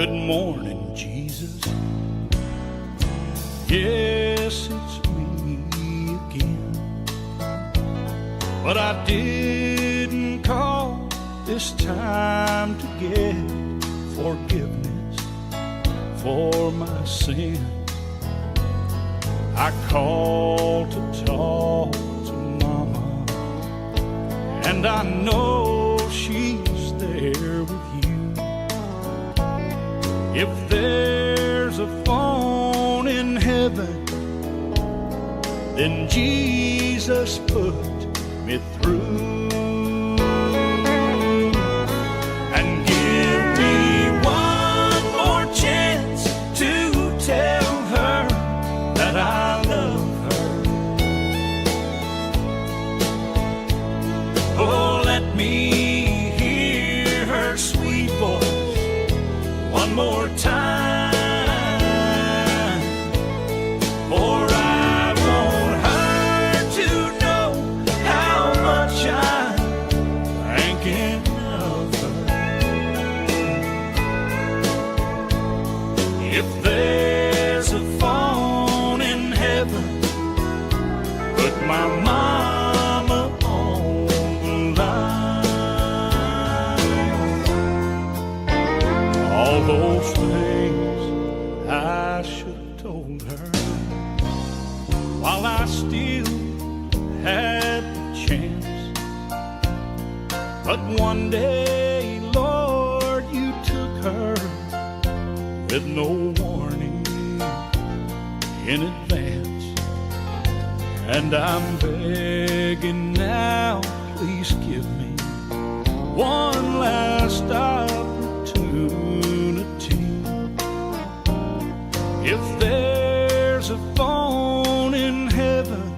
Good morning, Jesus. Yes, it's me again. But I didn't call this time to get forgiveness for my sin. I called to talk to Mama, and I know she's there with you. If there's a phone in heaven, then Jesus put me through. And give me one more chance to tell her that I love her. Oh, let me hear her sweet voice one more time. For I want her to know how much I'm thinking of her. If there's a phone in heaven, put my mama on the line. All those things I should have told her while I still had the chance. But one day, Lord, you took her with no warning in advance. And I'm begging now, please give me one last opportunity. If there's a phone in heaven,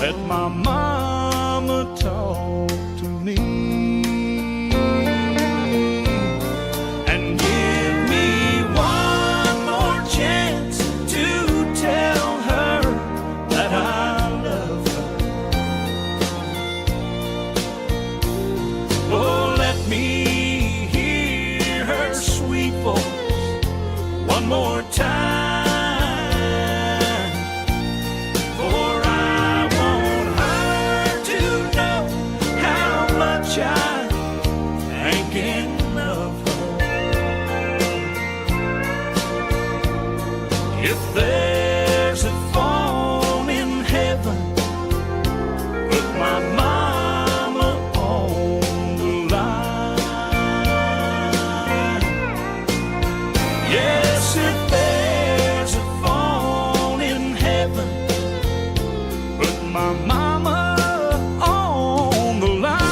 let my mama talk to me. And give me one more chance to tell her that I love her. Oh, let me hear her sweet voice one more time. For I want her to know how much I'm thinking of her. If there's a phone in heaven, put my mama on the line. Yes, if there's a phone in heaven, put my mama on the line.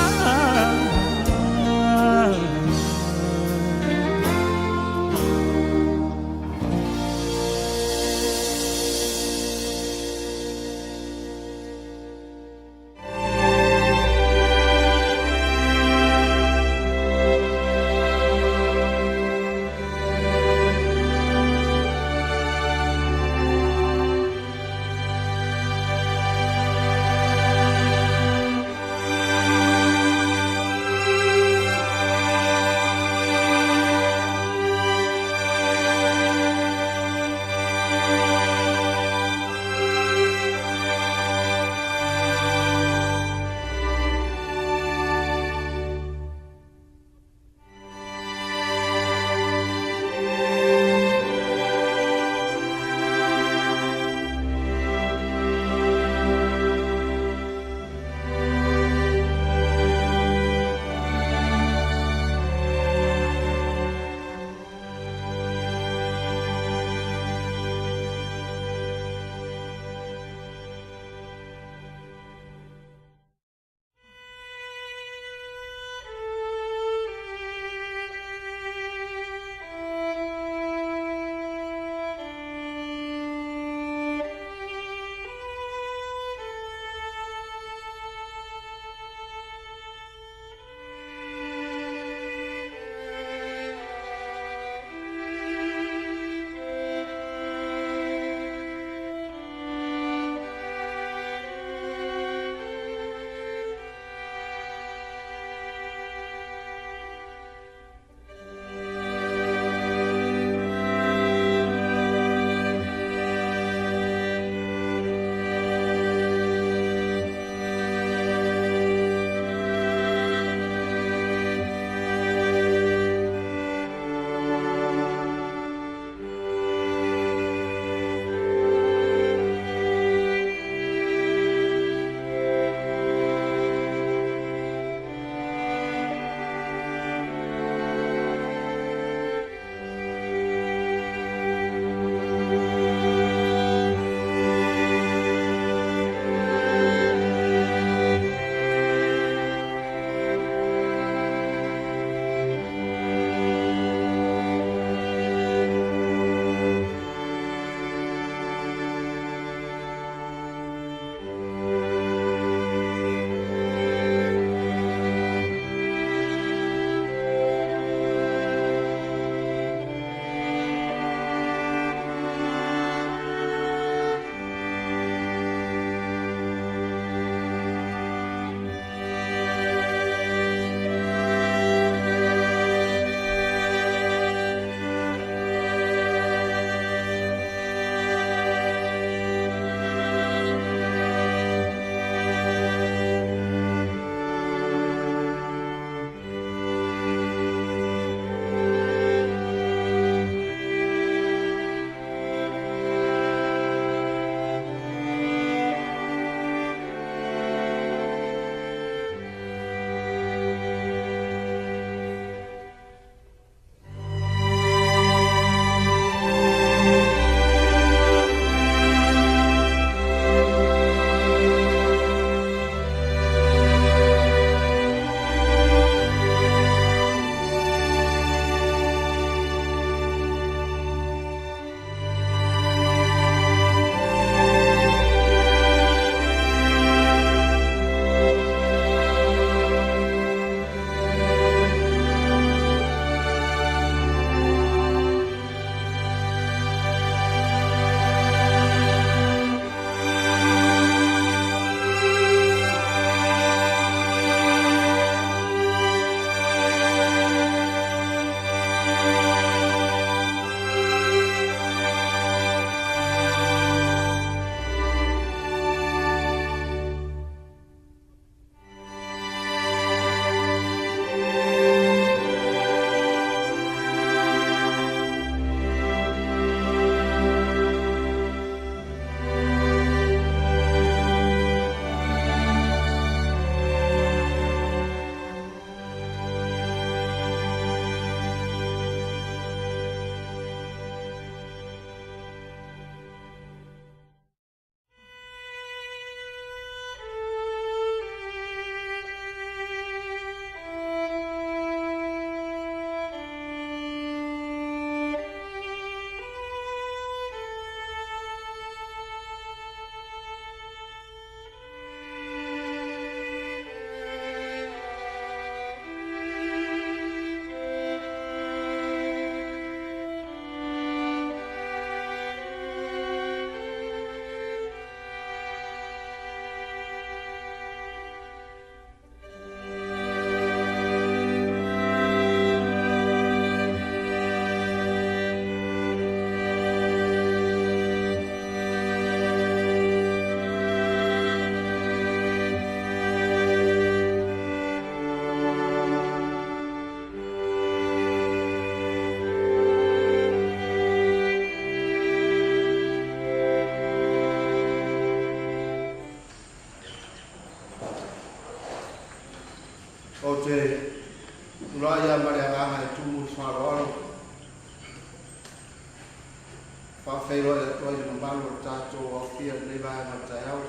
Faafeiloai atu ai i le mamalu o le tatou aofia i lenei vaega o le taeao.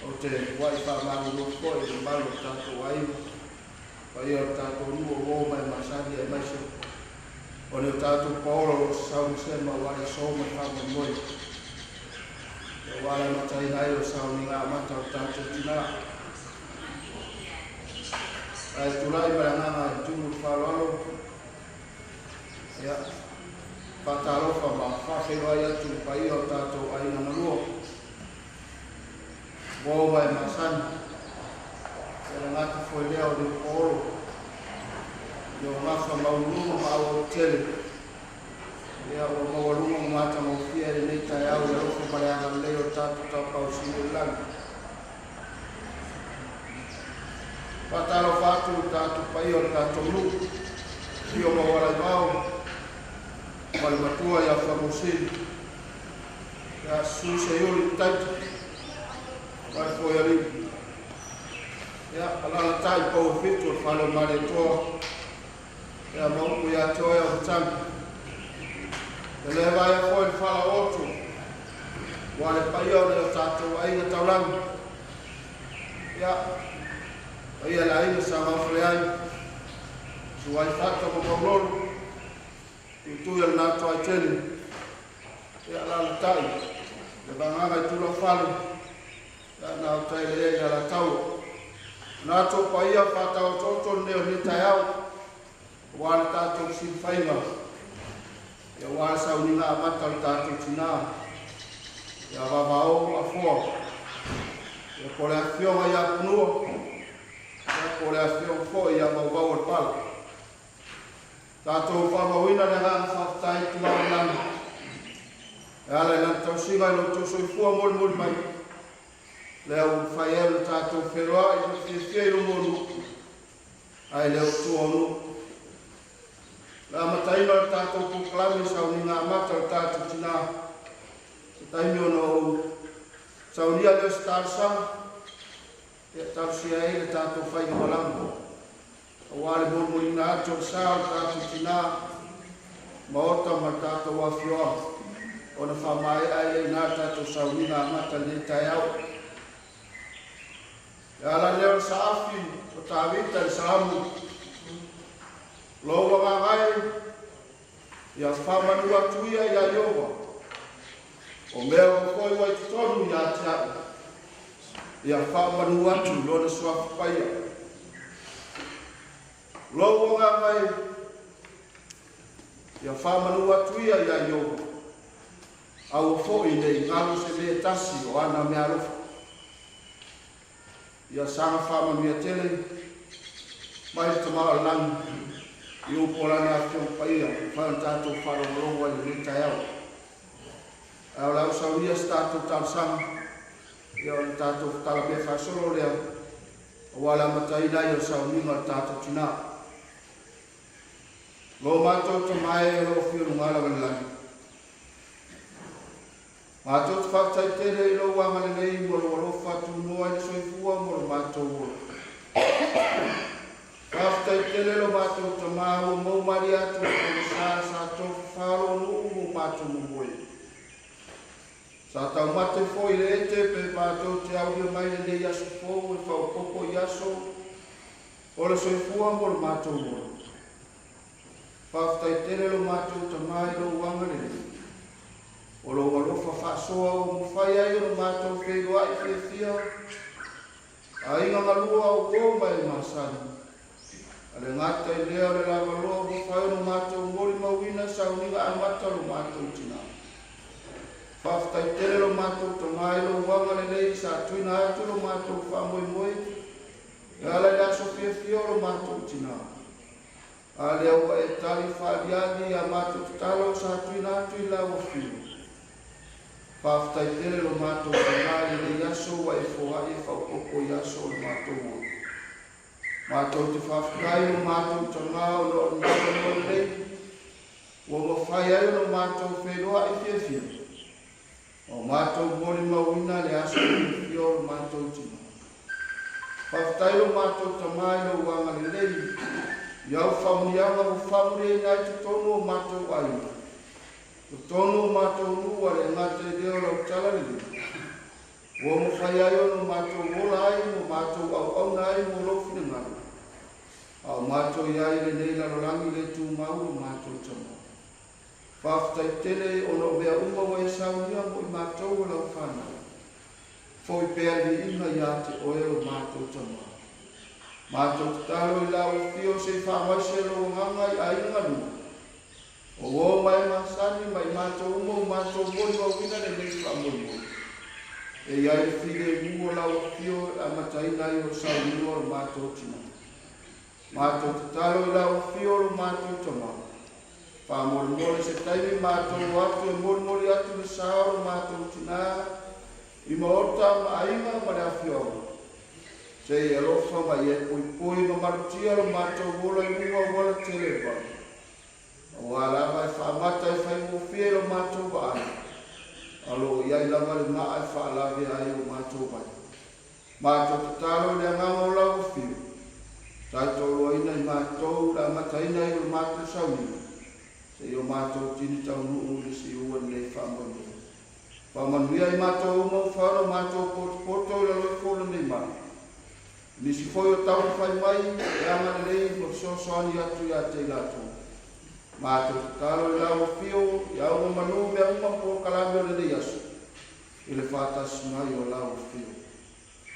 Ou te muai faamalulu atu foi i le mamalu o le tatou aiga, paia o le tatou nuu o uo ma e masani aemaise o le o tatou paola o lo o sasau ma sema aua le aso ma le faamoemoe. Aua le amataina ai o le sauniga amata o le tatou tina. Ae tulai ma le agaga e tumu i le faaaloalo, ia, faatalofa ma faafeiloai atu i le paia o tatou aiga na lua, uo ma e masani, ia le gata foi lea o le paolo, ia o gafa maualuluga ma auau tele, ia ua maualuga ma matagofie i lenei taeao i le alofa ma le agalelei o le tatou Taupau Sili o le Lagi. Faatalofa atu i le tatou paia o le tatou nuu, afio Maualaivao ma le matua ia Fagosili, ia Susu Seiuli Taita ma le Foealii. Ia alalatai pau e fitu o le fale o Malietoa, ia ma upu ia te oe au matagi. E le vaea foi le falaooto, ua le paia o le o tatou aiga taulagi. Ia, paia le aiga sa gaofaleai, suai fata ma maulolo, tuitui o le nato ai tele, ia alalatai le vagaga i tulaufale, ia na o tai le ea i alataua. Na tou paia faataotooto lenei o lenei taeao, aua le tatou silafaiga, ia aua le sauniga amata o le tatou tina, ia Vavao Afoa, ia po o le afioga ia Punua, ia po o le afioga foi ia Mauvau o le Pala. Tatou faamauina le agaga faafetai i Tama o le Lagi, e ala i lana tausiga i lo outou soifua molimoli mai, lea ua mafai ai ona tatou feiloai ma fiafia i luma o nuu, ae le o tua o nuu. Le amataina o le tatou polokalame sauniga amata o le tatou tina, se taimi ona ou saunia lea o se talosaga, ia talosia ai le tatou faigamalaga, aua le molimolina atu o le sa o le tatou tina, maota ma le tatou afioaga, ona faamaea ai lea i ina le tatou sauniga amata i lenei taeao. E ala lea o le saafi o Tavita i le Salamu, Lou agaga e, ia faamanu atu ia iā Ieova, o mea uma foi ua i totonu ia te au, ia faamanu atu i Lona suafa paia. Lou agaga e, ia faamanu atu ia iā Ieova, aua foi ne i galo se mea e tasi o ana meaalofa. Ia saga faamanuia tele mai le Tama o le Lagi i upu o Lana Afioga Paia e mafai ona tatou faalogologo ai i lenei taeao. Ae o le a ou saunia se tatou talosaga, ia ona tatou talamea faasolo lea, aua le amataina ai o le sauniga o le tatou tina. Lo matou Tama e o lo o fia luga lava i le lagi. Matou te faafetai tele i lou agalelei ma lou alofa tunoa i le soifua mo lo matou ola. Faafetai tele lo matou Tama ua maumalie atu i le pogisa sa tofafa lou nuu mo matou momoe. Sa taumate foi le ete pe matou te aulia mai lenei aso fou e faaopoopo i aso o le soifua mo lo matou ola. Faafetai tele lo matou Tama i lou agalelei. O lou alofa faasoa ua mafai ai ona matou feiloai fiafia, aiga galua o uo ma e masani. A le gata i lea o le lavaloa ua mafai ona matou molimauina sauniga amata o lo matou tina. Faafetai tele lo matou Tama i lou agalelei sa tuuina atu lo matou faamoemoe e ala i le aso fiafia o lo matou tina. A lea ua e tali faaliali i a matou tatalo sa tuuina atu i lau Afioga. Faafetai tele lo matou tama i lenei aso ua e foai e faaopoopo i aso o le matou ola. Matou te faafetai lo matou tama ona o le avanoa lelei ua mafai ai ona matou feiloai fiafia ma o matou molimauina le aso fiafia o lo matou tina. Faafetai lo matou Tama i lou agalelei i au faamanuiaga ua faamanuiaina ai totonu o matou aiga. Totonu o matou nuu a le gata i lea o lau tala lelei, ua mafai ai ona matou ola ai ma matou auauna ai mo lou finagalo, a o matou i ai i lenei lalolagi le tumau o matou tama. Faafetai tele ona o mea uma ua e saunia mo i matou o lau fanau. Foi pea le viiga ia te oe o matou tama. Matou tatalo i lau afio se i faamaise lou agaga i aiga lua. O uo mai masani ma i matou uma ua matou molimauina lenei faamoemoe. E i ai le filemu o lau afio e amataina ai o le sauniga o le matou tina. Matou tatalo i lau afio o lo matou tama. Faamolemole se taimi matou o atu e molimoli atu le sa o lo matou tina i maota ma aiga ma le afioaga. Se i alofa ma ia e poipoi ma malutia lo matou ola i luga o auala tele e valu. Aua lava e faamata e faigofie lo matou vaai, a o lo o i ai lava le maa e faalavea ai o matou vai. Matou tatalo i le agaga o lau afio, taitauloaina i matou le amataina ai o le matou sauniga, seia o matou tini taunuu i le siua lenei faamoemoe. Faamanuia i matou uma ua fai ona matou potopoto i lalo ifo o lenei malu. Nisi foi o taumafai mai e agalelei ma fesoasoani atu ia te i latou. Matou tatalo i lau afio i auga manu mea uma polokalame o lenei aso, i le faatasi mai o lau afio.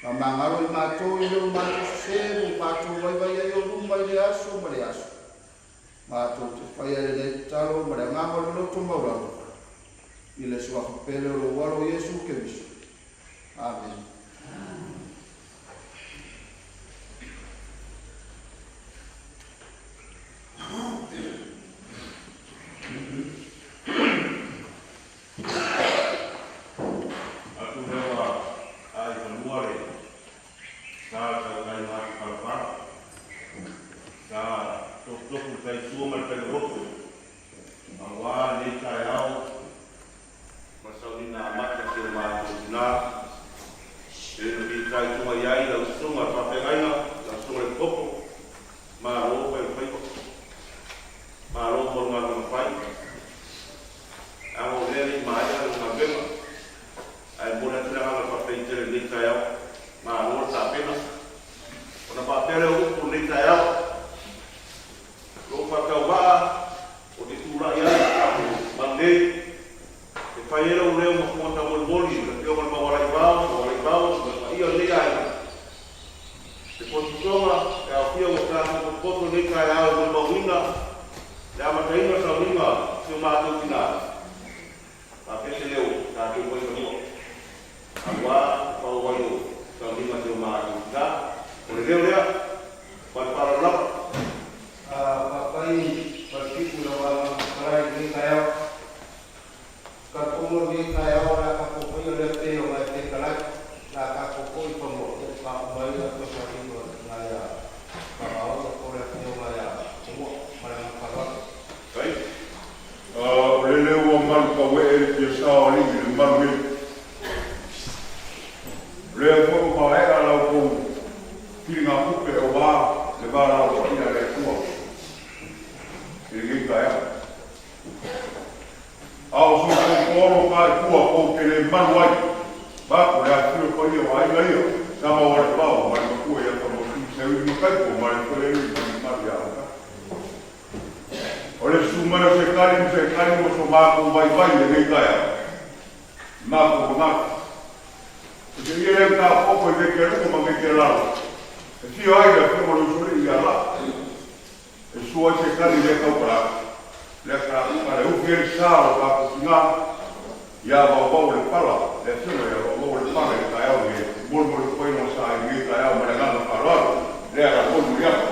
Faamagalo i matou i leo matou sese mo matou vaivai ai o luma i le aso ma le aso. Matou te faia lenei tatalo ma le agaga o le loto maualalo, i le Suafa pele o lou Alo Iesu Keriso. Amene. Atu lea ua aa i fanua le sa o le tautai matupalapala, sa tofutofu le tai sua ma le tai loloto, aua lenei taeao ma le sauniga amata si o matou tina, e le fitaituga i ai lau susuga i le faafeagaiga, lau susuga i le Kopo, malo fai o le faiva, malo mo le galuega fai. Leaga o lea e le i maea le galuega, ae momoli atu le agaga faafetai tele i lenei taeao. Malo le tapena. Ona faapea lea o upu i lenei taeao, Lou faatauvaa ou te tulai ai ma lenei, e fai ai lou leo ma fuga taumolimoli i le Afioga i le Maualaivao, Maualaivao ma le paia o lenei aiga. Se potopotoga e aofia ua tatou potopoto i lenei taeao e molimauina le amataina o le sauniga o si o matou tina, faapea se leo tatou faifanua aua le pau ai o sauniga si o matou tina. O le leo lea, ma le faaaloalo lava. Faafetai Faletipu i lau alamanuia i lenei taeao. Talitonu o lenei taeao o le a tatou faia lea pei ona e fetalai, o le a tatou foi i fanua e faauma ai le fesoasoani a le tina ia Fagaoia po o le afioga ia Tumua. Ma le agaga faaaloalo. Kai. O lele ua malu pauee le fia sao alii i le malu nei. O lea foi ua maea la outou filigapupe aua le valaaupaia a le Atua i lenei taeao. A o soifua lo ka i tua kou te le malu ai, vaeatu le afifio paia o aiga ia, sa mau ale pao ma le matua ia Tamatiu Seuli Mataiko ma le Falealili ma le mamalu ia Aoga. O le susu mai o se tali ma se tali mo so matou vaivai i lenei taeao, i matou manatu. O se ia lea mataupu e veke luga ma veke lalo, e fia ai le afioga o le Usoalii ia La. E sua ai se tali lea tau palaka, lea sa sa le ufi ai le sa o lo tatou tina ia Vaovao o Lepala, le afioga ia Vaovao o Lepala i le taeao lenei, molimoli atu ai lona sa i lenei taeao ma le agaga faaaloalo, lea la molimoli atu.